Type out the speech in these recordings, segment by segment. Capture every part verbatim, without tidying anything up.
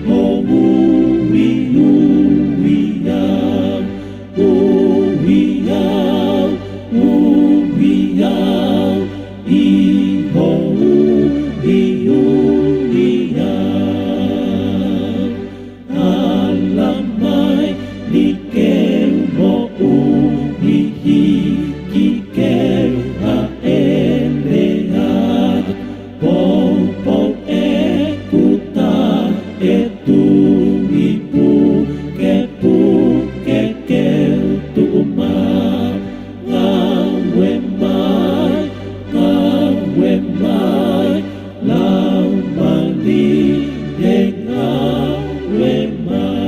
ʻO ui, ui au, ui au, ui au, ʻi hoʻo ui, ui au. Ala mai ni ke moʻui hiki ke hāʻele ai. Poupou ʻeku taʻe tui, pukepuke ke u tuʻu mai. Ngāue mai, ngāue mai, Laumālie ngāue mai.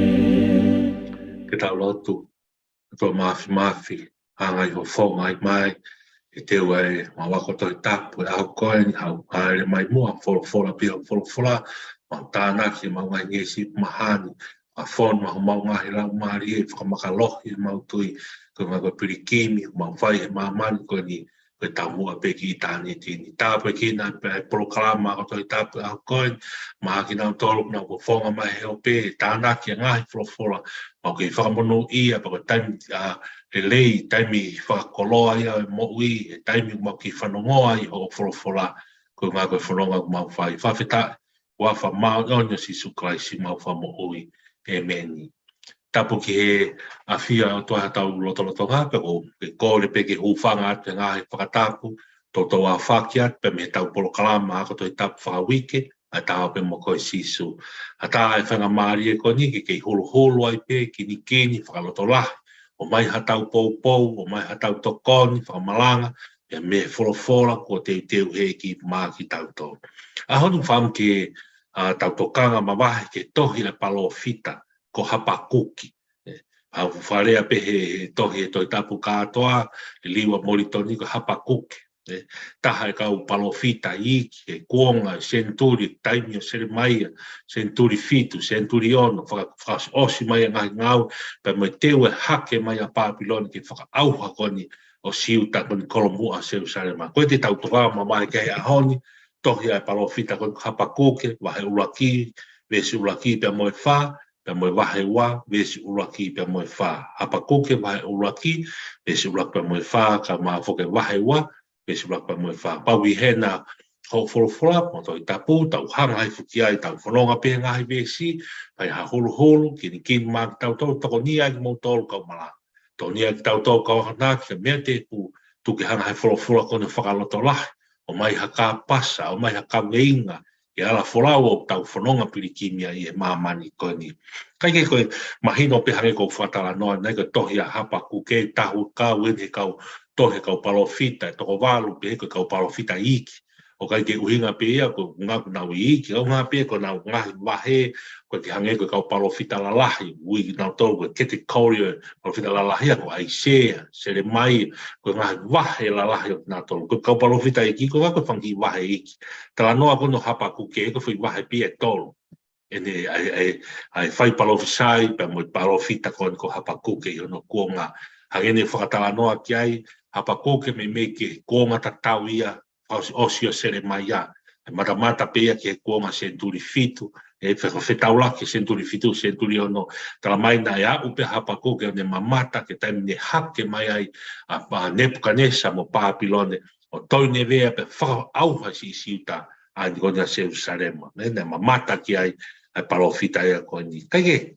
ʻĒmeni. Ke tau lotu. ʻOtua Māfimafi, hanga ʻi ho fofonga mai, ke teu ai ʻemau ako Tohi Tapu ʻi he ʻaho ko eni, haʻu hāʻele mai muʻa, folofola pē hoʻo folofola, mau tānaki ʻemau ngaahi ngeʻesi mahani, fakafonu homau ngaahi laumālie, fakamakalohi ʻemau tui, ko e ngaahi pilikimi, mau fai he māmani ko eni, ko e taumuʻa pē ki ʻitāniti ni. Tāpuekina pē ʻa e polokalama ako Tohi Tapu ʻaho ko eni, maʻa kinautolu ʻoku nau fofonga mai he ope, tānaki ʻa e ngaahi folofola, mau kei fakamonūʻia, pea ko e taimi, ʻa, lelei, taimi fakakoloa ia ʻo e moʻui, he taimi mau kei fanongoa ai hoʻo folofola, ko e ngaahi ko e fononga ʻoku mau fai. Fakafetaʻi, huafa māʻoniʻoni ʻo Sīsū Kalaisi homau Fakamoʻui. ʻĒmeni. Tapu ki he ʻafio ʻa e ʻOtua ʻi hotau lotolotonga, pea ʻoku ou kole pē ke hūfanga atu he ngaahi fakatapu, toutou ʻafaki atu pē mei heʻetau polokalama ako Tohi Tapu fakauike, ʻa e Ta ō pē mo koe Sīsū. ʻA e tā ʻa e faingamālie ko eni ke kei huluhulu ai pē, kinikini, fakalotolahi, ʻomai haʻatau poupou, ʻomai haʻatau tokoni, fakamalanga, pea mei he folofola kuo teuteu ʻe he ʻEiki maʻa kitautolu. ʻAho ni ʻoku ou fakaʻamu ke, ʻa, tau tokanga mavahe ki he tohi ʻa e palōfita ko Hapakuke. ʻE, ʻa, ʻoku fakalea pē he, he tohi, he Tohi Tapu kātoa, liliu ʻa Molitoni ko Hapakuke. ʻE, taha e kau palōfita iiki, he kuonga, senituli, taimi ʻo Selemaia, senituli fitu, senituli ono, faka-, fakaʻosi mai ʻa e ngaahi ngāue, pea mo e teu ʻa e hake mai ʻa Pāpilone ke fakaʻauha ko eni ʻo Siuta ko eni kolomuʻa Selūsalema. Ko ia te tau tokanga mavahe ki ai he ʻaho ni, tohi ʻa e palōfita ko eni ko Hapakuke, vahe ʻuluaki, veesi ʻuluaki pea mo e fā, pea mo e vahe ua, veesi ʻuluaki pea mo e fā. Hapakuke vahe ʻuluaki, veesi ʻuluaki pea mo e fā, kae ʻumaʻā foki e vahe ua, veesi ʻuluaki pea mo e fā. Kapau ʻoku ʻi hena hoʻo folofola, mo e Tohi Tapu, tau hanga hifo ki ai, tau fononga pē he ngaahi veesi, fai ha huluhulu, kinikini maʻa kitautolu, tokoni ai kimoutolu kau malanga. Tokoni ai kitautolu kau akonaki, he meʻa tēpū, tuku ke hanga ʻe he folofola ko eni ʻo fakalotolahi, ʻomai ha kāpasa, ʻomai ha kaveinga, ʻi he ala folau ʻoku tau fononga pilikimi ai he māmani ko eni. Kae kehe, ko e mahino pē hangē ko e fakatalanoa, naʻe ko e tohi ʻa Hapakuke, taha ʻoku kau eni he kau tohi ʻa e kau palōfita ʻe toko valu pē, ko e kau palōfita iiki. ʻOku ʻikai ke ʻuhinga pē ia ko e ʻuhinga ʻoku nau iiki, ka ʻuhinga pē ko honau ngaahi vahe, ʻoku ʻikai ke hangē ko e kau palōfita lalahi, ui kinautolu ko e category ʻo e palōfita lalahi ia ko ʻAisea, Selemaia, ko e ngaahi vahe lalahi ʻo kinautolu. Ko e kau palōfita iiki, ko e ngaahi ko e fanga kiʻi vahe iiki. Talanoa ko eni ʻo Hapakuke, ko e foʻi vahe pē ia ʻe tolu. ʻEne ʻa e, ʻa e, ʻa e fai palōfisai, pea mo e palōfita ko eni ko Hapakuke ʻi hono kuonga. Hangē ne fakatalanoa ki ai, Hapakuke meimei ki he kuonga tatau ia, fakaʻosi, ʻosi ʻo Selemaia. ʻE matamata pē ia ki he kuonga senituli fitu, ʻe fe-, fetaulaki senituli fitu, senituli ono. Talamai naʻe aʻu pē ʻa Hapakuke ʻo ne mamata ki he taimi ne hake mai ai ʻa, ʻa Nepukanesa mo Pāpilone, ʻo Toinevea pea fakaʻauha ʻa Siuta, ʻa eni ko eni ʻa Selūsalema. Naʻe, naʻe mamata ki ai ʻa e palōfita ia ko eni. Kae kehe,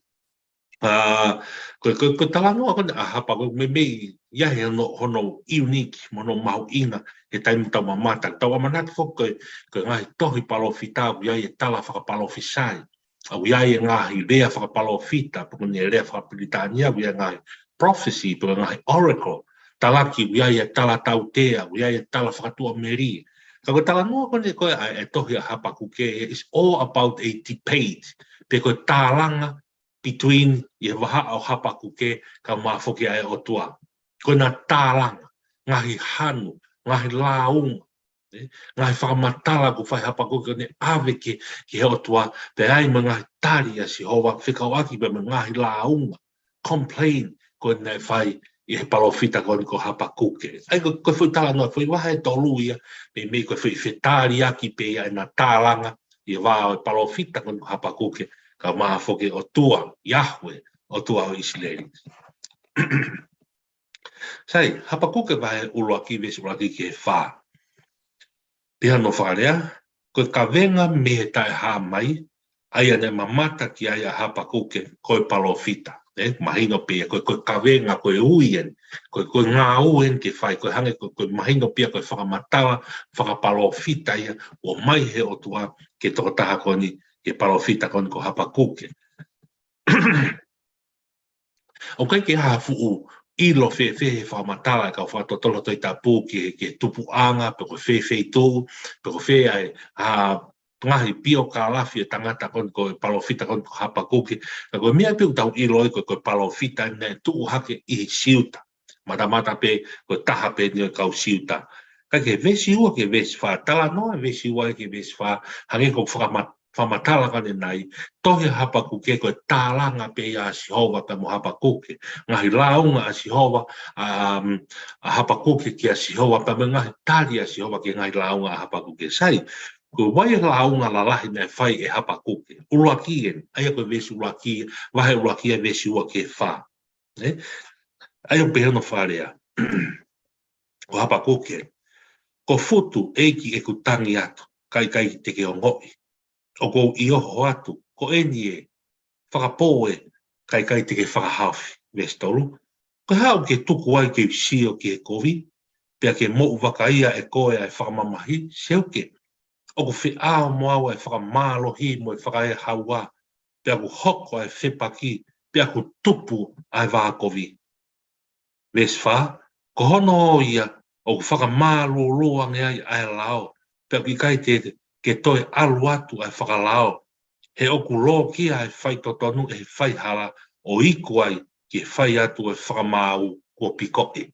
ʻa, ko e, ko e, ko e talanoa ko eni ʻa Hapakuke meimei ia he hono, hono unique, mo hono mahuʻinga he taimi tau mamata. Tau ʻamanaki foki ko e, ko e ngaahi tohi palōfita ʻoku ʻi ai e tala fakapalōfisai. ʻOku ʻi ai e ngaahi lea fakapalōfita, pe ko e lea fakapilitānia, ʻoku ʻi ai e ngaahi prophecy, pe ko e ngaahi oracle, talaki, ʻoku ʻi ai e tala tautea, ʻoku ʻi ai e tala fakatuʻamelie. Ka ko e talanoa ko eni ko e, ʻa e tohi ʻa Hapakuke, it's all about a debate, pe ko e tālanga between ʻi he vahaʻa ʻo Hapakuke kae ʻumaʻā foki ʻa e ʻOtua. Ko ʻena tālanga, ngaahi hanu, ngaahi lāunga, ē, ngaahi fakamatala ʻoku fai ʻe Hapakuke ʻo ne ʻave ki, ki he ʻOtua, pea ʻi ai mo e ngaahi tali ʻa Sihova, fekauʻaki pea mo e ngaahi lāunga, complain, ko ē naʻe fai ʻi he palōfita ko eni ko Hapakuke. ʻA ia ko, ko e foʻi talanoa, foʻi vahe ʻe tolu ia, meimei ko e foʻi fetaliaki pē ia ʻena tālanga ʻi he vā ʻo e palōfita ko eni ko Hapakuke, kae ʻumaʻā foki ʻOtua, Yahweh, ʻOtua ʻo ʻIsileli. Sai, Hapakuke vahe ʻuluaki veesi ʻuluaki ki he fā. Pea ʻi hono fakalea, ko e kavenga mei he taʻehāmai, ʻa ia naʻe mamata ki ai ʻa Hapakuke, ko e palōfita. ʻE, mahino pē ia, ko e, ko e kavenga, ko e ui eni, ko e, ko e ngāue eni ke fai, ko e hangē, ko e, ko e mahino pē ia, ko e fakamatala, fakapalōfita ia, ʻomai he ʻOtua, ki he tokotaha ko eni, ki he palōfita ko eni ko Hapakuke. ʻOku ʻikai ke ʻi ai ha fuʻu ʻilo fēfē he fakamatala ʻa e kau fakatotolo Tohi Tapu ki he, ki he tupuʻanga, pe ko e fē feituʻu, pe ko e fē ʻa e, ʻa e ngaahi piokālafi ʻo e tangata ko eni ko e palōfita ko eni ko Hapakuke. Ka ko e meʻa pē ʻoku tau ʻilo ai ko e, ko e palōfita naʻe tuʻu hake ʻi Siuta. Matamata pē, ko e taha pē eni ʻo e kau Siuta. Ka ki he veesi ua ki he veesi fā, talanoa veesi ua ki he veesi fā, hangē ko e fakama-, fakamatala ko eni ʻanenai, tohi ʻa Hapakuke ko e tālanga pē ia ʻa Sihova pea mo Hapakuke. Ngaahi lāunga ʻa Sihova, um, ʻa Hapakuke kia Sihova, pea mo e ngaahi tali ʻa Sihova ki he ngaahi lāunga ʻa Hapakuke. Sai, ko e vaʻe lāunga lalahi naʻe fai ʻe Hapakuke. ʻUluaki eni, ʻa ia ko e veesi ʻuluaki, vahe ʻuluaki ʻa e veesi ua ki he fā. ʻE? ʻA ia ʻoku pehē hono fakalea. Ko Hapakuke, ko futu ʻEiki ʻeku tangi atu, ka ʻikai te ke ongoʻi. ʻOku ou ʻi oho atu, ko eni ē, fakapō ē, ka ʻikai te ke fakahaofi. Veesi tolu, ko e hā ʻoku ke tuku ai ke u sio ki he kovi, pea ke moʻu vakaia ʻe koe ʻa e fakamamahi, seuke. ʻOku feʻao mo au ʻa e fakamālohi mo e fakaehaua, pea ʻoku hoko ʻa e fepaki, pea ʻoku tupu ʻa e vākovi. Veesi fā, ko hono ʻoia, ʻoku fakamālūlū ange ai ʻa e lao, pea ʻoku ʻikai te ke toe ʻalu atu ʻa e fakalao, he ʻoku lōkia ʻa e faitotonu ʻe he faihala ʻo iku ai ke fai atu ʻa e fakamaau kuo pikoʻi.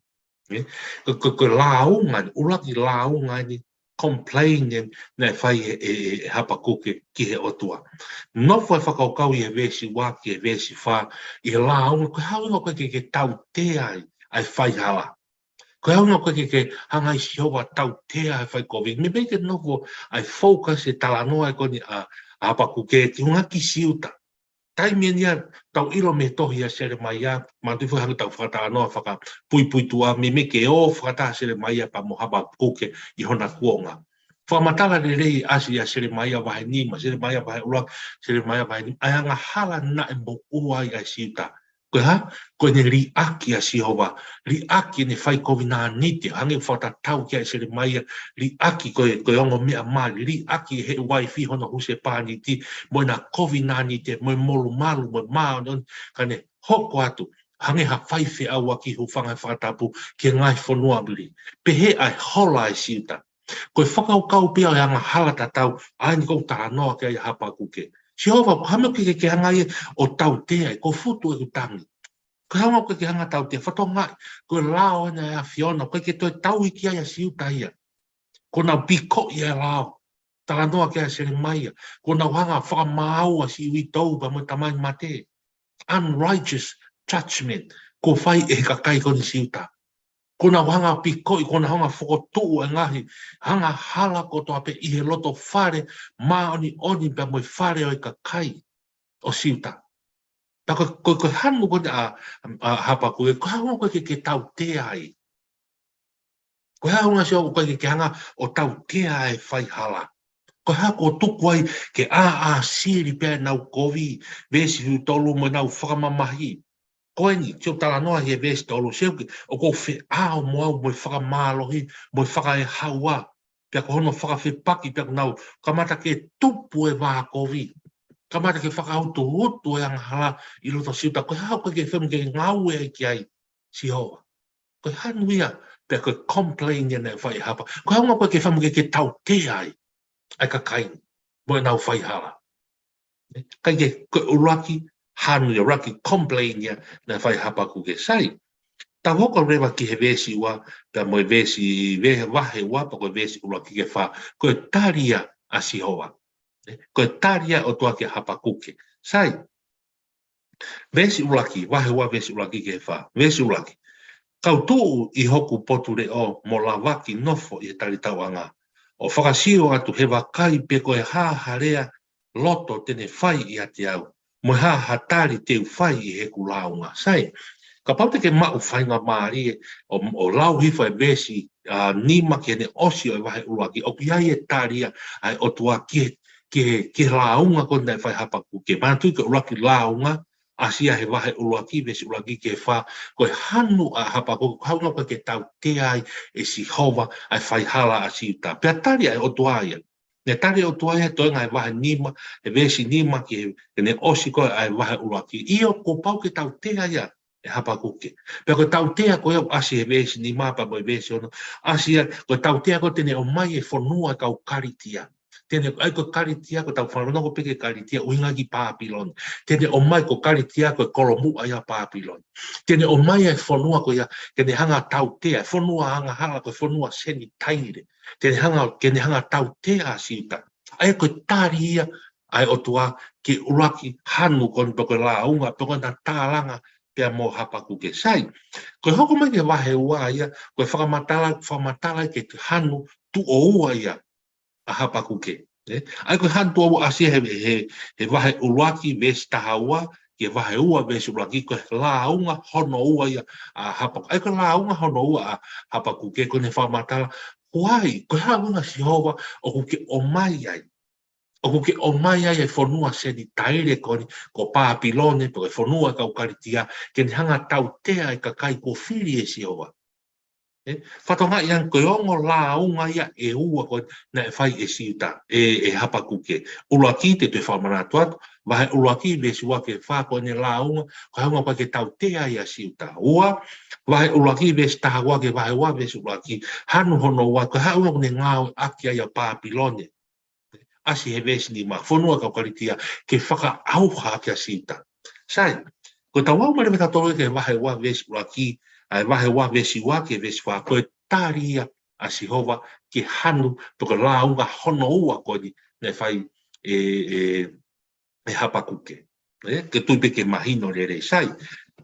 ʻE? Ko, ko, ko e lāunga eni, ʻuluaki lāunga eni, complain eni, naʻe fai ʻe, ʻe, ʻe, ʻe Hapakuke ki he ʻOtua. Nofo e fakakaukau ʻi he veesi ua ki he veesi fā, ʻi he lāunga, ko e hā e ʻuhinga ʻoku ʻikai ke, ke tautea ai ʻa e faihala. Ko e hā e ʻuhinga ʻoku ʻikai ke, ke hanga ʻe Sihova ʻo tautea ʻa e fai kovi. Meimei ke nofo ʻa e focus e talanoa ē ko eni ʻa, ʻa Hapakuke, ki he ʻuhinga ki Siuta. Taimi eni ia tau ʻilo mei he tohi ʻa Selemaia, manatuʻi foki hangē ko ʻetau fakatalanoa fakapuipuituʻa, meimei ke ō fakataha ʻa Selemaia pea mo Hapakuke ʻi hona kuonga. Fakamatala lelei ʻa Selemaia vahe nima, Selemaia vahe ʻuluaki, Selemaia vahe nima, ʻa e angahala naʻe moʻua ai ʻa Siuta. Ko e hā, ko ʻene liʻaki ʻa Sihova, liʻaki ʻene fai kovinānite, hangē fakatatau ki ai ʻa Selemaia, liʻaki ko e, ko e ongo meʻa mali, liʻaki ʻe he uaifi hono husepāniti, mo ʻena kovinānite, mo e molumalu, mo e māʻoniʻoni, ka ne hoko atu, hangē ha faifeʻau ʻaki hūfanga he fakatapu ki he ngaahi fonua mili. Pehē ʻa e hola ʻa Siuta. Ko e fakakaukau pē ia ʻo e angahala tatau, ʻa eni ʻoku talanoa ki ai ʻa Hapakuke. Sihova, ko e hā e meʻa ʻoku ʻikai ke, ke hanga ai ʻo tautea ai, ko futu ʻeku tangi. Ko e hā e ʻuhinga ʻoku ʻikai ke hanga ʻo tautea, fakatokangaʻi, ko e lao ena ʻa e ʻAfiona, ʻoku ʻikai ke toe tauhi ki ai ʻa Siuta ia. Kuo nau pikoʻi ʻa e lao. Talanoa ki ai ʻa Selemaia. Kuo nau hanga ʻo fakamaau ʻa siʻi uitou pea mo e tamai mate. Unrighteous judgment. Kuo fai ʻe he kakai ko eni Siuta. Kuo nau hanga ʻo pikoʻi, kuo nau hanga ʻo fokotuʻu e ngaahi angahala kotoa pē ʻi he loto fale māʻoniʻoni pea mo e fale ʻo e kakai ʻo Siuta. Pea ko, ko, ko e hanu ko eni ʻa, ʻa Hapakuke, ko e hā e ʻuhinga ʻoku ʻikai ke, ke tautea ai. Ko e hā e ʻuhinga Sihova ʻoku ʻikai ke, ke hanga ʻo tautea e faihala. Ko e hā kuo tuku ai ke ʻāʻāsili pē ʻenau kovi, veesi tolu mo ʻenau fakamamahi. Ko eni, te u talanoa he veesi tolu, seuke, ʻoku ou feʻao mo au mo e fakamālohi, mo e fakaehaua, pea ko hono fakafepaki, pea kuo nau kamata ke tupu e vākovi. Kamata ke fakautuutu e angahala ʻi loto Siuta. Ko e hā ʻoku ʻikai ke femu ke ngāue ai ki ai Sihova. Ko e hanu ia, pea ko e complain ia naʻe fai ʻe Hapa. Ko e hā e ʻuhinga ʻoku ʻikai ke femu ke, ke tautea ai ʻa e kakai ni mo ʻenau faihala. ʻIkai ke, ko e ʻuluaki hanu ia, ʻuluaki complain ia naʻe fai ʻe Hapakuke. Sai, tau hoko leva ki he veesi ua, pea mo e veesi, ve-, vahe ua, pea ko e veesi ʻuluaki ki he fā. Ko e tali ia ʻa Sihova. Ko e tali ia ʻa e ʻOtua kia Hapakuke. Sai, veesi ʻuluaki, vahe ua veesi ʻuluaki ki he fā. Veesi ʻuluaki. Kau tuʻu ʻi hoku potu leʻo mo lavaki nofo ʻi he talitauʻanga, ʻo fakasio atu he vakai pe ko e hā ha lea loto te ne fai ʻiate au, mo e hā ha tali te u fai ʻi heʻeku lāunga. Sai, kapau te ke maʻu faingamālie ʻo, ʻo lau hifo e veesi, ʻa, nima ki heʻene ʻosi ʻo e vahe ʻuluaki, ʻoku ʻi ai e tali ia ʻa e ʻOtua ki he, ki he, ki he lāunga ko ē naʻe fai ʻe Hapakuke. Manatuʻi ko e ʻuluaki lāunga, ʻasi ia he vahe ʻuluaki, veesi ʻuluaki ki he fā, ko e hanu ʻa Hapakuke, ko e haʻu ʻo ʻikai ke tautea ai ʻe Sihova ʻa e faihala ʻa Siuta. Pea tali ʻa e ʻOtua ia. Naʻe tali ʻe he ʻOtua ia he toenga ʻo e vahe nima, he veesi nima ki he, heʻene ʻosi ko ē ʻa e vahe ʻuluaki. ʻIo, kuo pau ke tautea ia ʻe Hapakuke. Pea ko e tautea ko ia ʻoku ʻasi he veesi nima pea mo e veesi ono. ʻAsi ia, ko e tautea ko ē te ne ʻomai e fonua ʻa e kau Kalitia. Te ne, ʻa ia ko Kalitia, ko ʻetau fanongo pē ki Kalitia, ʻuhinga ki Pāpilone. Te ne ʻomai, ko Kalitia ko e kolomuʻa ia ʻo Pāpilone. Te ne ʻomai e fonua ko ia, ke ne hanga ʻo tautea, fonua angahala, ko e fonua Senitaile. Te ne hanga, ke ne hanga ʻo tautea ʻa Siuta. ʻA ia ko e tali ia ʻa e ʻOtua ki he ʻuluaki hanu ko eni pe ko e lāunga, pe ko ʻena tālanga pea mo Hapakuke. Sai, ko e hoko mai ki he vahe ua ia, ko e fakamatala, fakamatala ki he hanu tuʻo ua ia ʻa Hapakuke. ʻE? ʻA ia ko e hanu tuʻo ua ʻasi ia he, he, he vahe ʻuluaki veesi taha ua, ki he vahe ua veesi ʻuluaki, ko e lāunga hono ua ia ʻa Hapakuke. ʻA ia ko e lāunga hono ua ʻa Hapakuke, ko ʻene fakamatala, ko hai, ko e hā e ʻuhinga Sihova ʻoku ke ʻomai ai. ʻOku ke ʻomai ai e fonua Senitaile ko eni, ko Pāpilone, pe ko e fonua ʻa e kau Kalitia, ke ne hanga ʻo tautea e kakai kuo fili ʻe Sihova. ʻE, fakatokangaʻi ange ko e ongo lāunga ia ʻe ua ko ē naʻe fai ʻe Siuta, ʻe, ʻe Hapakuke. ʻUluaki te u toe fakamanatu atu, vahe ʻuluaki veesi ua ki he fā ko ʻene lāunga, ko e haʻu ʻo ʻikai ke tautea ai ʻa Siuta. Ua, vahe ʻuluaki veesi taha ua ki he vahe ua veesi ʻuluaki, hanu hono ua, ko e haʻu ʻo ʻikai ke ngāueʻaki ai ʻa Pāpilone. ʻAsi he veesi nima, fonua ʻa e kau Kalitia, ke fakaʻauha ʻaki ʻa Siuta. Sai, ko ʻetau aʻu mai leva ʻe tautolu ki he vahe ua veesi ʻuluaki, ʻa e vahe ua veesi ua ki he veesi fā, ko e tali ia ʻa Sihova ki he hanu, pe ko e lāunga hono ua ko eni naʻe fai ʻe, ʻe, ʻe Hapakuke. ʻE, ke tui pē ke mahino lelei. Sai,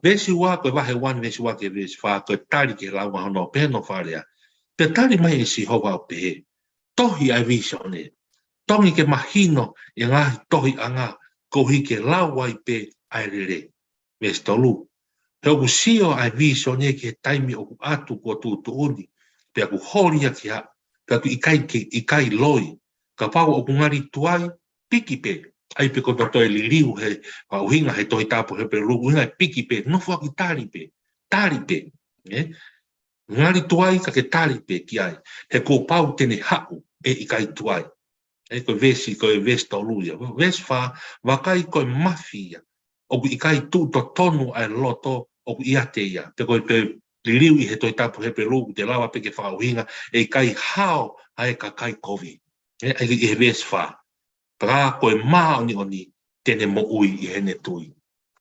veesi ua, ko e vahe ua veesi ua ki he veesi fā, ko e tali ki he lāunga hono ua, pehē hono fakalea. Pea tali mai ʻe Sihova ʻo pehē, tohi ʻa e vīsone. Tongi ke mahino ʻi he ngaahi tohiʻanga koeʻuhi ke lau ai pē ʻa e lelei. Veesi tolu. He ʻoku sio ʻa e vīsone ki he taimi ʻoku ʻatu kuo tuʻutuʻuni, pea ʻoku holi ia ki haʻu, pea ʻoku ʻikai ke, ʻikai loi. Kapau ʻoku ngali tuai, piki pē. ʻA ia pe ko ʻetau toe liliu he, ʻa, ʻuhinga he Tohi Tapu Hepelū, ʻuhinga ʻe piki pē, nofoʻaki tali pē, tali pē. ʻE? Ngali tuai ka ke tali pē ki ai, he kuo pau te ne haʻu ʻe ʻikai tuai. ʻE ko e veesi, ko e veesi tolu ia. Veesi fā, vakai ko e mafi ia. ʻOku ʻikai tuʻu totonu ʻa e loto ʻoku ʻiate ia. Pe ko e toe liliu ʻi he Tohi Tapu Hepelū, ʻoku te lava pē ke fakaʻuhinga, ʻe ʻikai hao ʻa e kakai kovi. ʻE, ʻa ia ʻi he veesi fā. Pea ko e māʻoniʻoni te ne moʻui ʻi heʻene tui.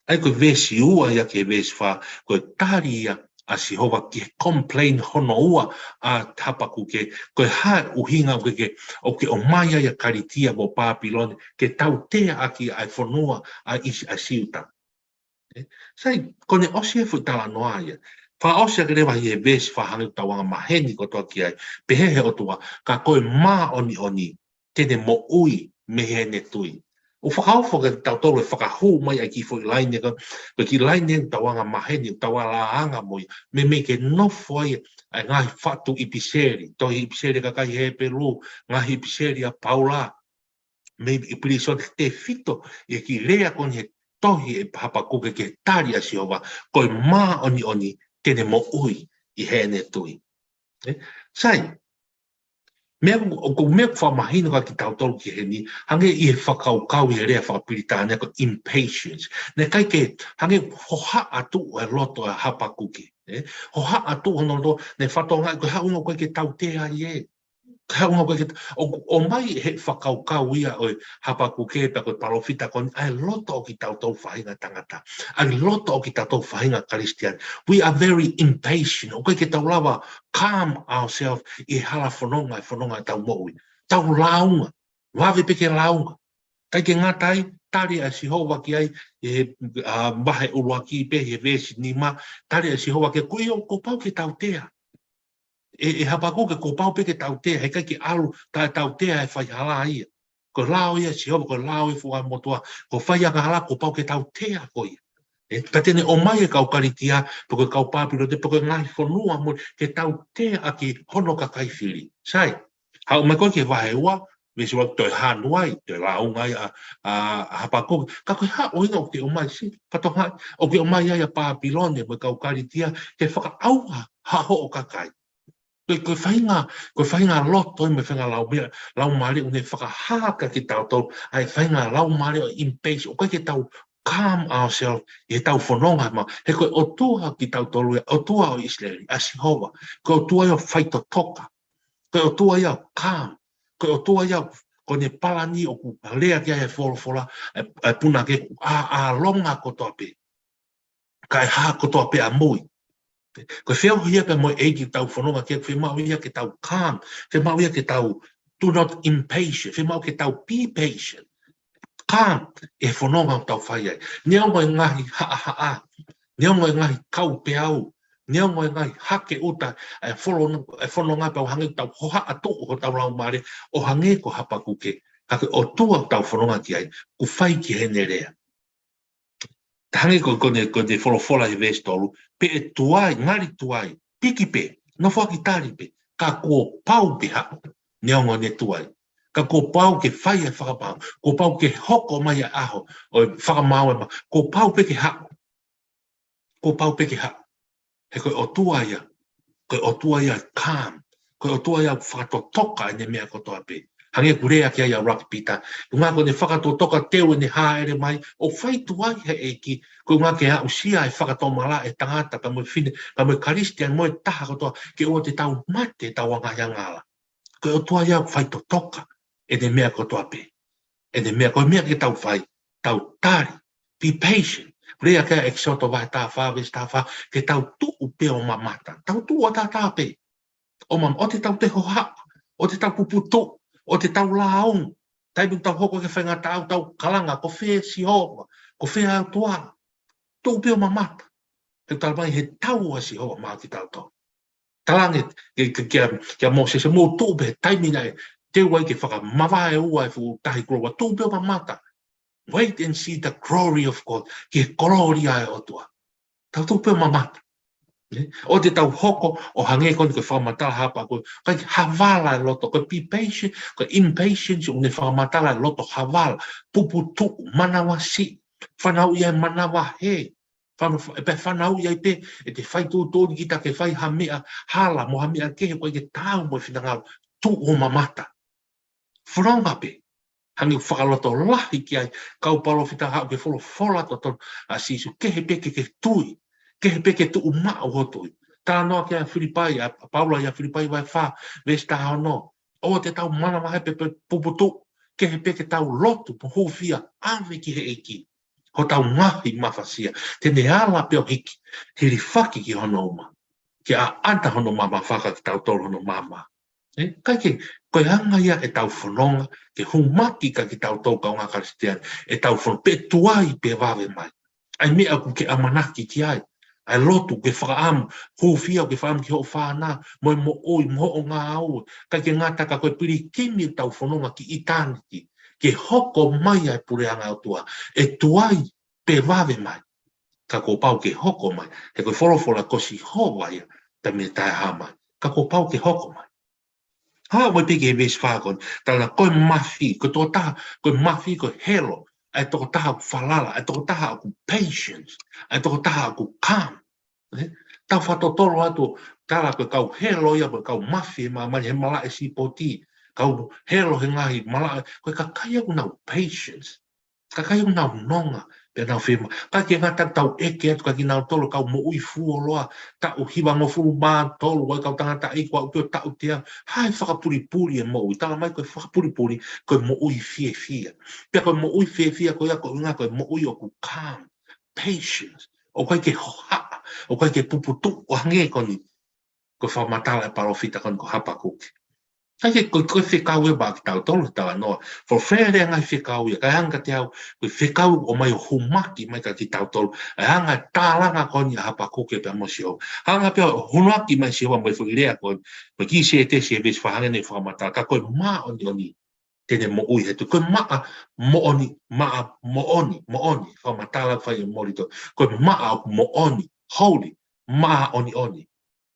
ʻA ia ko e veesi ua ia ki he veesi fā, ko e tali ia ʻa Sihova ki he complain hono ua ʻa Hapakuke, ko e hā e ʻuhinga ʻoku ke, ʻoku ke ʻomai ai ʻa Kalitia mo Pāpilone, ke tautea ʻaki ʻa e fonua ʻa ʻIsi-, ʻa Siuta. ʻE, sai, ko ʻene ʻosi e foʻi talanoa ia. Fakaʻosi ʻaki leva ʻi he veesi fā hangē ʻoku tau anga maheni kotoa ki ai. Pehē he ʻOtua, ka ko e māʻoniʻoni, te ne moʻui mei heʻene tui. ʻOku fakaofo kiate kitautolu e fakahū mai ʻa e kiʻi foʻi laine ko, ko e kiʻi laine ʻoku tau anga maheni, ʻoku tau ala anga mo ia. Meimei ke nofo ai ʻa e ngaahi faʻu ʻipiseli, tohi ʻipiseli ʻa e kakai Hepelū, ngaahi ʻipiseli ʻa Paula. Mei ʻi pilīsone tefito ʻi he kiʻi lea ko eni he tohi ʻe Hapakuke ki he tali ʻa Sihova, ko e māʻoniʻoni te ne moʻui ʻi heʻene tui. ʻE? Sai, meʻa ʻoku, ʻoku meʻa ʻoku fakamahino kiate kitautolu ki heni, hangē ʻi he fakakaukau ʻi he lea fakapilitānia ko e impatience. Naʻe ʻikai ke, hangē hohaʻa tuʻu e loto ʻa Hapakuke. ʻE? Hohaʻa tuʻu hono loto, naʻe fakatokangaʻi ko e hā e ʻuhinga ʻoku ʻikai ke tautea ai ē. Ko e hā e ʻuhinga ʻoku ʻikai ke ta-, ʻoku ʻomai he fakakaukau ia ʻo e Hapakuke pea ko e palōfita ko eni, ʻa e loto ʻo kitautolu faʻahinga tangata. ʻA e loto ʻo kitautolu faʻahinga Kalisitiane. We are very impatient. ʻOku ʻikai ke tau lava calm ourselves ʻi he hala fononga, ʻi he fononga ʻetau moʻui. Tau lāunga. Vave pē ke lāunga. ʻIkai ke ngata ai, tali ʻa Sihova ki ai, ʻi he, ʻa, vahe ʻuluaki pē, he veesi nima, tali ʻa Sihova ki ai, ko ia kuo pau ke tautea. ʻE, ʻe Hapakuke kuo pau pē ke tautea, heʻikai ke ʻalu, ta tautea e faihala ia. Ko e lao ia ʻa Sihova, ko e lao ia ʻa e Fuakava Motuʻa, ko e faiangahala kuo pau ke tautea ko ia. ʻE, ka te ne ʻomai e kau Kalitia, pe ko e kau Pāpilone, pe ko e ngaahi fonua mo, ke tautea ʻaki hono kakai fili. Sai, haʻu mai ko ē ki he vahe ua, veesi ua toe hanu ai, toe lāunga ai ʻa, ʻa, ʻa Hapakuke. Ka ko e hā ʻuhinga ʻoku ke ʻomai si, ka toha, ʻoku ke ʻomai ai ʻa Pāpilone mo e kau Kalitia, ke fakaʻauha ha hoʻo kakai. Ko e, ko e faʻahinga, ko e faʻahinga loto ia mo e faʻahinga lau meʻa, laumālie ʻoku ne fakahā kiate kitautolu, ʻa e faʻahinga laumālie ʻo e impatient, ʻoku ʻikai ke tau calm ourselves, ʻi heʻetau fononga ma, he ko e ʻOtua kitautolu ia, ʻOtua ʻo ʻIsileli, ʻa Sihova, ko e ʻOtua ia ʻoku faitotoka, ko e ʻOtua ia ʻoku calm, ko e ʻOtua ia ʻoku, ko ʻene palani ʻoku lea ki ai e folofola, ʻa e, ʻa e punake ʻoku ʻā, ʻālonga kotoa pē. Kae hā kotoa pē ʻamui. Ko e feohi ia pē mo e ʻEiki ʻoku tau fononga ki ai, fiemaʻu ia ke tau calm, fiemaʻu ia ke tau do not impatient, fiemaʻu ke tau be patient. Calm, ʻi he fononga ʻoku tau fai ai. Neongo e ngaahi haʻahaʻa, neongo e ngaahi kaupeau, neongo e ngaahi hake ʻuta, ʻa e folo-, ʻa e fononga pea ʻo hangē ʻoku tau hohaʻa tuʻu hotau laumālie, ʻo hangē ko Hapakuke. Ka ko e ʻOtua ʻoku tau fononga ki ai, ʻoku fai ki heʻene lea. Hangē ko, ko ʻene, ko ʻene folofola he veesi tolu, pea ʻe tuai, ngali tuai, piki pē, nofoʻaki tali pē, ka kuo pau pē haʻu, neongo ʻene tuai. Ka kuo pau ke fai e fakamaau, kuo pau ke hoko mai e ʻaho ʻo e fakamaau ē ma, kuo pau pē ke haʻu. Kuo pau pē ke haʻu. He ko e ʻOtua ia, ko e ʻOtua ia calm, ko e ʻOtua ia fakatotoka ʻene meʻa kotoa pē. Hangē ʻoku lea ki ai ʻa ʻUluaki Pita, ʻuhinga ko ʻene fakatotoka teu ʻene hāʻele mai, ʻo fai tuai he ʻEiki, ko e ʻuhinga ke aʻusia e fakatomala e tangata, pea mo e fefine, pea mo e Kalisitiane mo e taha kotoa, ke ʻoua te tau mate ʻetau ngaahi angahala. Ko e ō atu ia ʻo fai totoka ʻene meʻa kotoa pē. ʻEne meʻa, ko e meʻa ke tau fai, tau tali, be patient. Lea ki ai ʻEkisoto vahe taha fā, veesi taha fā, ke tau tuʻu pē ʻo mamata. Tau tuʻu ʻataʻatā pē. ʻO mam-, ʻoua te tau toe hohaʻa, ʻoua te tau puputuʻu, ʻoua te tau lāunga. Taimi ʻoku tau hoko ki he faingataʻa ʻoku tau kalanga, ko fē Sihova, ko fē ʻOtua. Tuʻu pē ʻo mamata. He ʻoku talamai he tau ʻa Sihova maʻa kitautolu. Talaange kia, kia, kia, kia Mōsese, mou tuʻu pē he taimi naʻe teu ai ke fakamavaeua e fuʻu Tahi Kuloa, tuʻu pē ʻo mamata. Wait and see the glory of God. Ki he kolōlia ʻa e ʻOtua. Tau tuʻu pē ʻo mamata. Nē? ʻOua te tau hoko ʻo hangē ko eni ko e fakamatala hapa ko e, ʻikai ke havala e loto, ko e be patient, ko e impatience, ʻoku ne fakamatala e loto havala, puputuʻu, manavasiʻi, fanauʻi ʻa e manavahē, fana-, pea fanauʻi ai pē ʻete fai tuʻutuʻuni kita ke fai ha meʻa hala mo ha meʻa kehe ʻoku ʻikai ke taau mo e finangalo, tuʻu ʻo mamata. Fononga pē. Hangē ʻoku fakalotolahi ki ai kau palōfita, haʻu ke folofola totonu ʻa Sīsū, kehe pē ke ke tui, kehe pē ke tuʻu maʻu hoʻo tui. Talanoa ki ai ʻa Filipai, ʻa Paula ʻia Filipai vahe fā, veesi taha ono. ʻOua te tau manavahē pe, pe puputuʻu, kehe pē ke tau lotu mo hūfia, ʻave ki he ʻEiki hotau ngaahi mafasia. Te ne ala pē ʻo hiki, hilifaki ki hono uma, ke ʻaʻana hono mamafa kiate kitautolu hono maama. Ē, ʻikai ke, ko e anga ia ʻetau fononga, ke hūmaki kiate kitautolu kaungā Kalisitiane, ʻetau fono-, pe tuai pe vave mai. ʻA e meʻa ʻoku ke ʻamanaki ki ai, ʻa e lotu ʻoku ke fakaʻamu, hūfia ʻoku ke fakaʻamu ki hoʻo fānau, mo e moʻui, mo hoʻo ngāue, ʻikai ke ngata ka ko e pilikimi ʻetau fononga ki ʻitāniti, ke hoko mai ʻa e puleʻanga ʻo e ʻOtua, ʻe tuai pe vave mai, ka kuo pau ke hoko mai, he ko e folofola ko Sihova ia, taimi ʻe taha mai, ka kuo pau ke hoko mai. Haʻu mai pē ki he veesi fā ko eni, tala ko e mafi, ko e tokotaha, ko e mafi, ko e helo ʻa e tokotaha ʻoku falala, ʻa e tokotaha ʻoku patience, ʻa e tokotaha ʻoku calm. Ē? Tau fakatotolo atu, tala ko e kau helo ia, ko e kau mafi he māmani, he malaʻe sipoti, kau helo he ngaahi malaʻe, ko e kakai ia ʻoku nau patience. Kakai ʻoku nau nonga, pea nau fema. ʻIkai ke ngata tau ʻeke atu kia kinautolu kau moʻui fuoloa, taʻu hivangofulu mā tolu, ʻa e kau tangataʻeiki ʻoku aʻu pē ʻo taʻu teau, ʻa e fakapulipuli e moʻui. Talamai ko e fakapulipuli, ko e moʻui fiefia. Pea ko e moʻui fiefia ko ia ko e ʻuhinga ko e moʻui ʻoku calm, patience. ʻOku ʻikai ke hohaʻa, ʻoku ʻikai ke puputuʻu, ʻo hangē ko eni ko e fakamatala ʻa e palōfita ko eni ko Hapakuke. ʻIkai ke ko, ko e fekau ia maʻa kitautolu he talanoa. Fo fele ngaahi fekau ia, kae hanga kiate au, ko e fekau ʻoku ʻomai ʻo humaki mai kia kitautolu. ʻA e anga e tālanga ko eni ʻa Hapakuke pea mo Sihova. Hanga pē ʻo hunuaki mai Sihova mo e foʻi lea ko eni, mo e kiʻi sētesi he veesi fā hangē ne fakamatala, ka ko e māʻoniʻoni te ne moʻui he tui. Ko e maʻa moʻoni, maʻa moʻoni, moʻoni, fakamatala fai e moli to. Ko e maʻa ʻoku moʻoni, holy, māʻoniʻoni.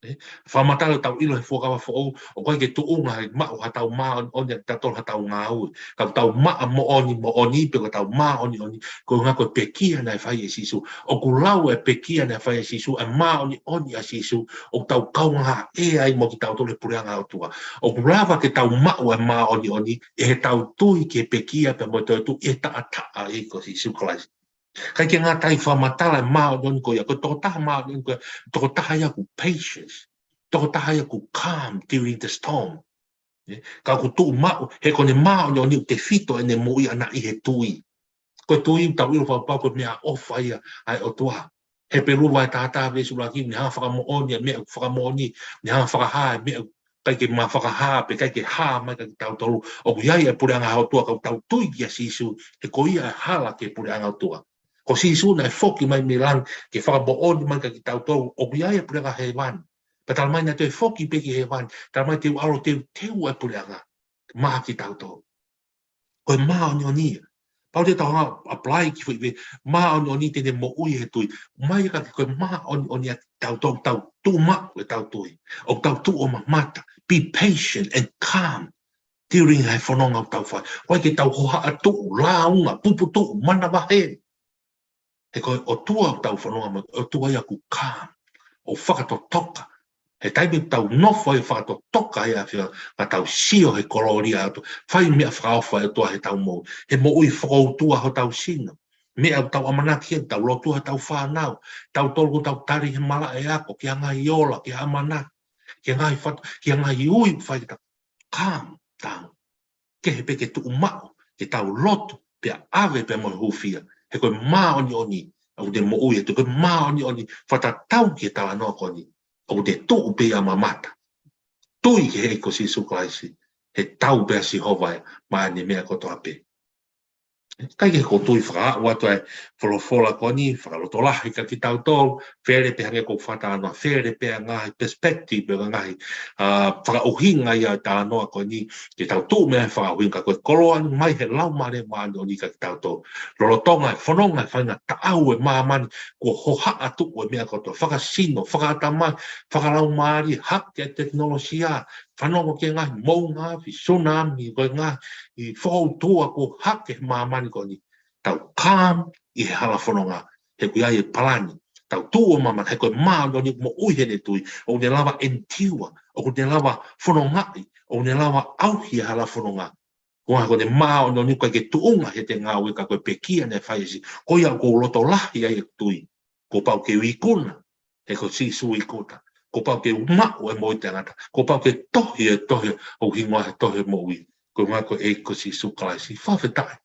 ʻE, fakamatala ʻoku tau ʻilo he Fuakava Foʻou, ʻoku ʻikai ke tuʻunga he maʻu haʻatau māʻoniʻoni ʻa kitautolu haʻatau ngāue. Ka ʻoku tau maʻa moʻoni, moʻoni, pe ko ʻetau māʻoniʻoni, ko e ʻuhinga ko e pekia naʻe fai ʻe Sīsū. ʻOku lau e pekia naʻe fai ʻe Sīsū, e māʻoniʻoni ʻa Sīsū, ʻoku tau kaungā ʻea ai mo kitautolu he puleʻanga ʻo e ʻOtua. ʻOku lava ke tau maʻu e māʻoniʻoni, ʻi heʻetau tui ki he pekia pea mo e toetuʻu ʻi he taʻataʻa ʻo e ʻEiki ko Sīsū Kalaisi. ʻIkai ke ngata ai, fakamatala e māʻoniʻoni ko ia, ko e tokotaha māʻoniʻoni ko ia, tokotaha ia ʻoku patience, tokotaha ia ʻoku calm during the storm. ʻE, ka ʻoku tuʻu maʻu, he ko ʻene māʻoniʻoni ʻoku tefito ʻene moʻui ʻana ʻi he tui. Ko e tui ʻoku tau ʻilo fakapapau ko e meʻaʻofa ia ʻa e ʻOtua. Hepelū vahe taha taha veesi ʻuluaki, ne hanga fakamoʻoni e meʻa ʻoku fakamoʻoni, ne hanga fakahā e meʻa ʻoku ʻikai ke ma fakahā, pe ʻikai ke hā mai kia kitautolu. ʻOku ʻi ai e puleʻanga ʻo e ʻOtua ka ʻoku tau tui kia Sīsū, he ko ia e hala ki he puleʻanga ʻo e ʻOtua. Ko Sīsū naʻe foki mai mei langi ke fakamoʻoni mai kia kitautolu ʻoku ʻi ai e puleʻanga hēvani. Pea tala mai naʻe toe foki pē ki hēvani, tala mai te u ʻalu ʻo teuteu e puleʻanga maʻa kitautolu. Ko e māʻoniʻoni ia. Pau te tau hanga ʻo apply ki he foʻi veesi, māʻoniʻoni te ne moʻui he tui. Mai ka ke ko e māʻoniʻoni ʻa kitautolu ʻoku tau tuʻu maʻu ʻetau tui. ʻOku tau tuʻu ʻo mamata. Be patient and calm during e fononga ʻoku tau fai. ʻOku ʻikai ke tau hohaʻa tuʻu, lāunga, puputuʻu, manavahē. He ko e ʻOtua ʻoku tau fononga mo ia, ʻOtua ia ʻoku calm, ʻoku fakatotoka. He taimi ʻoku tau nofo ai ʻo fakatotoka ai ʻa e ʻAfiona, ka tau sio he kolōlia ʻa e ʻOtua, fai meʻa fakaofo ʻa e ʻOtua heʻetau moʻui. He moʻui fokoutua hotau sino. Meʻa ʻoku tau ʻamanaki ai, tau lotua hotau fānau, tautolu ʻoku tau tali he malaʻe ako, ki he ngaahi ola, ki he ʻamanaki, ki he ngaahi fatu, ki he ngaahi ui ʻoku fai ke tau calm down. Kehe pē ke tuʻu maʻu, ke tau lotu, pea ʻave pea mo e hūfia. He ko e māʻoniʻoni ʻoku te moʻui he tui, ko e māʻoniʻoni fakatatau ki he talanoa ko eni, ʻoku te tuʻu pē ʻo mamata. Tui ki he ʻEiki ko Sīsū Kalaisi, he tau pē ʻa Sihova ia maʻa ʻene meʻa kotoa pē. ʻIkai ke ko e tui fakaʻau atu ʻa e folofola ko eni, fakalotolahi kia kitautolu, fele pē hangē ko e fakatalanoa, fele pē ʻa e ngaahi perspective, pē ʻa e ngaahi, ʻa, fakaʻuhinga ia ʻo e talanoa ko eni, ke tau tuʻu mei ai he fakaʻuhinga ko e koloa mai he Laumālie Māʻoniʻoni kia kitautolu. Lolotonga e fononga e faingataʻa ʻo e māmani, kuo hohaʻa tuʻu e meʻa kotoa, fakasino, fakaʻatamai, fakalaumālie, hake e tekinolosia, fanongo ki he ngaahi moʻunga afi, tsunami, ko e ngaahi fokoutua kuo hake he māmani ko eni. Tau calm ʻi he hala fononga, he ʻoku ʻi ai e palani. Tau tuʻu ʻo mamata, he ko e māʻoniʻoni ʻoku moʻui heʻene tui, ʻoku ne lava endure, ʻoku ne lava fonongaʻi, ʻoku ne lava ʻauhi e hala fononga. Ko e ʻuhinga ko ʻene māʻoniʻoni ʻoku ʻikai ke tuʻunga heʻete ngāue ka ko e pekia naʻe fai ʻe Sīsū, ko ia ʻoku ou loto lahi ai ʻeku tui. Kuo pau ke u ikuna, he ko Sīsū ikuta. Kuo pau ke u maʻu e moʻui taʻengata. Kuo pau ke tohi e tohi ʻo hingoa he tohi moʻui. Ko e ʻuhinga ko e ʻEiki ko Sīsū Kalaisi. Fakafetaʻi.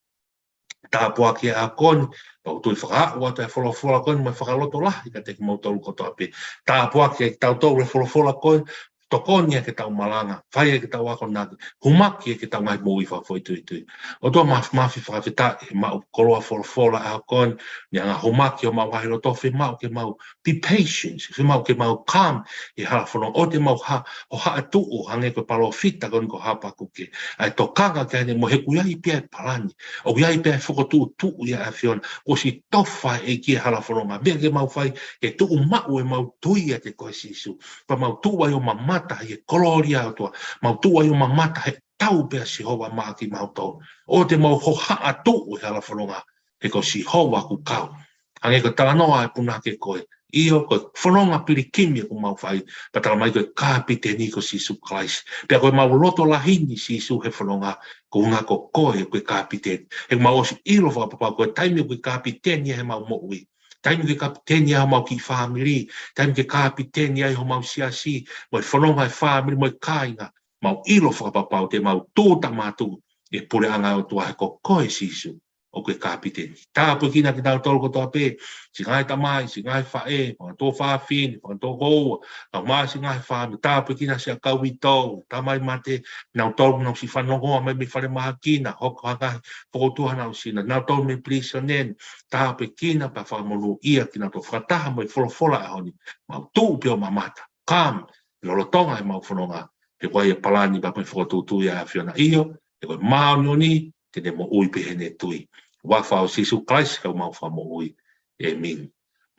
Tāpuaki ʻa e ʻaho ko eni, pea ʻoku ou tui fakaʻau atu e folofola ko eni mo e fakalotolahi kiate kimoutolu kotoa pē. Tāpuaki ʻa kitautolu he folofola ko eni, tokoni ʻa ke tau malanga, fai ʻa ke tau akonaki, humaki ʻa ke tau ngaahi moʻui fakafoʻituitui. ʻOtua Māfimafi, fakafetaʻi he maʻu koloa folofola ʻa e ʻaho ko eni, ne hanga humaki homau ngaahi loto, fiemaʻu ke mau be patient, fiemaʻu ke mau calm ʻi he hala fononga, ʻoua te mau ha, hohaʻa tuʻu hangē ko e palōfita ko eni ko Hapakuke. ʻA e tokanga ki ai ʻene moʻui, he ʻoku ʻi ai pē ʻa e palani, ʻoku ʻi ai pē ʻa e fokotuʻutuʻu ia ʻa e ʻAfiona, kuo ʻosi tofa ʻe he ʻEiki e hala fononga, meʻa ke mau fai, ke tuʻu maʻu ʻemau tui ʻiate koe Sīsū. Pea mau tuʻu ai ʻo mamata he kolōlia ʻo e ʻOtua, mau tuʻu ai ʻo mamata he tau pē ʻa Sihova maʻa kimautolu. ʻOua te mau hohaʻa tuʻu he hala fononga, he ko Sihova ʻoku kau. Hangē ko e talanoa ʻa e punake ko ē. ʻIo, ko e fononga pilikimi ʻoku mau fai, pea tala mai ko e kapiteni ko Sīsū Kalaisi. Pea ko ʻemau loto lahi ni Sīsū he fononga, ko e ʻuhinga ko koe ko e kapiteni. He mau ʻosi ʻilo fakapapau ko e taimi ʻoku ke kapiteni ai heʻemau moʻui, taimi ʻoku ke kapiteni ai homau kiʻi fāmili, taimi ʻoku ke kapiteni ai homau siasi, mo e fononga e fāmili, mo e kāinga, mau ʻilo fakapapau te mau tūʻuta mātuʻu ʻi he puleʻanga ʻo e ʻOtua he ko koe Sīsū ʻoku ke kapiteni. Tāpuekina kinautolu kotoa pē, siʻi ngaahi tamai, siʻi ngaahi faʻē, fanga tuofāfine, fanga tokoua, kae ʻumaʻā siʻi ngaahi fāmili, tāpuekina siʻa kau uitou, tamai mate, nautolu ʻoku nau siʻi fanongo mai mei falemahaki na, hoko ha ngaahi fokoutua ʻenau sino, nautolu mei pilīsone ni, tāpuekina pea fakamonūʻia kinautolu fakataha mo e folofola ʻo e ʻaho ni, mau tuʻu pē ʻo mamata, kam, lolotonga ʻemau fononga, he ko e palani pea mo e fokotuʻutuʻu ia ʻa e ʻAfiona ʻio, he ko e māʻoniʻoni, te ne moʻui pē heʻene tui. Huafa ʻo Sīsū Kalaisi ko homau Fakamoʻui. ʻĒmeni.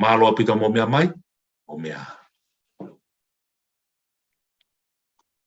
Mālō ʻaupito hoʻomou meʻa mai, ʻo meʻa.